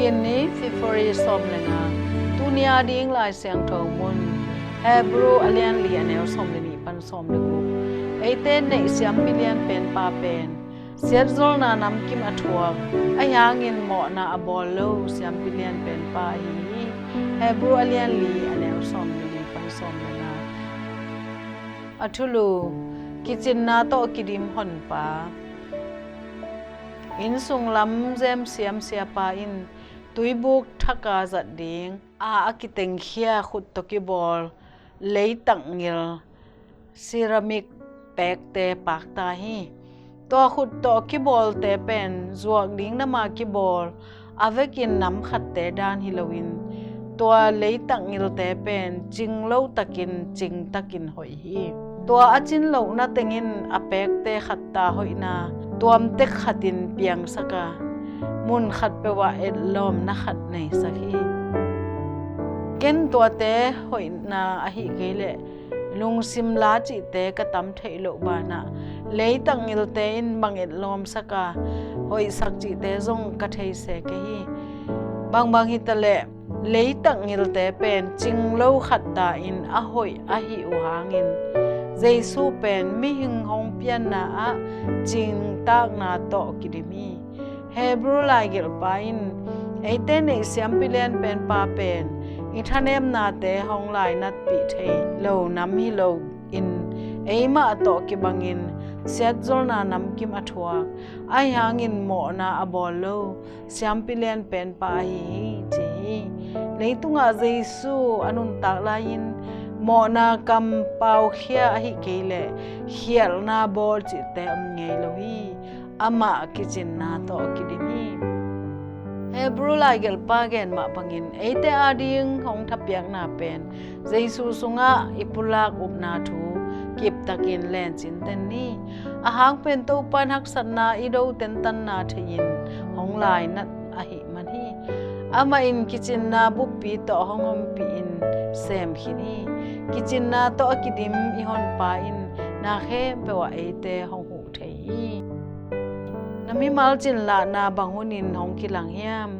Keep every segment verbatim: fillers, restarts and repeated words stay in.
Inn ni February sawm le nga. Tuni a ding Lai Siangtho mun Hebrew a lian li a neu sawm le nih pan sawm le guk. Eite neih siampi lian penpa pen siatzolna namkim a thuak, ahi hangin mawhna a bawl lo siampi lian penpa ahi hi. Hebrew a lian li a neu sawm le nih pan sawm le nga. A thulu, kicinna tawh kidim honpa. Innsung lam zem siamsiapa in tuibuk thaka zat ding a, a kitengkhia khut tawh kibawl leitak ngil ceramic pekte pakta hi. Tua khut tawh kibawlte pen zuak ding nama kibawl a vekin nam khatte dan hi loin, tua leitak ngilte pen cing lo takin cingtakin hoih hi. Tua a cin lohna tengin a pekte khatta hoihna tuamtek khatin piangsak a, mun khatpeuh ah etlawmna khat neisak hi. Ken tuate hoihna ahi kei leh lungsim la cihte ka tam theih loh banah leitak ngilte in bang etlawmsak a hoihsak cihte zong ka thei se kei hi. Bangbang hitaleh leitak ngilte pen cing lo khatta in a hoih ahi uh hangin Jesu pen mihing hong pianna ah cingtakna tawh kidim hi. Hebrew laigelhpa in eite neih siampi lian penpa pen i thanemnate hong lainatpih thei lo nam hi loin eimah tawh kibangin siatzolna namkim a thuak, ahi hangin mawhna a bawl lo siampi lian penpa ahi hi ci hi. Leitungah Jesu a nuntak lai-in mawhna kampaukhia ahi kei leh khialhna bawl cihte om ngei lo hi. Amah kicinna tawh kidim hi. Hebrew laigelhpa gen mah bangin eite ading hong thapiakna pen Jesu sungah i pulak upna thu kiptakin lencinten ni. A hang pen Topa in haksatna i do tentanna thei-in hong lainat ahih man hi. Amah in kicinna buppi tawh hong ompihin sem khin hi. Kicinna tawh a kidim i honpa in na khempeuh ah eite hong huh thei hi. Na mimal cinlahna bang hunin hong kilang hiam?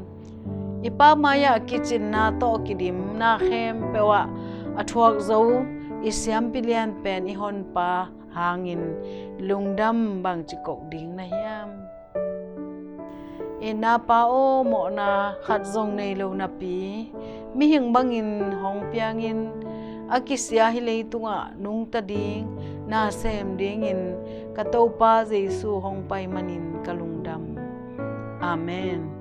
I Pa mai-ah kicinna tawh kidim na khempeuh ah a thuak zo i siampi lian pen i honpa hangin lungdam bangci kok ding na hiam? Itna Pa aw, mawhna khat zong nei lo napi mihing bangin hong piangin a kisia hih leitungah nungta ding na sem dingin ka Topa Jesu hong pai manin ka lungdam. Amen.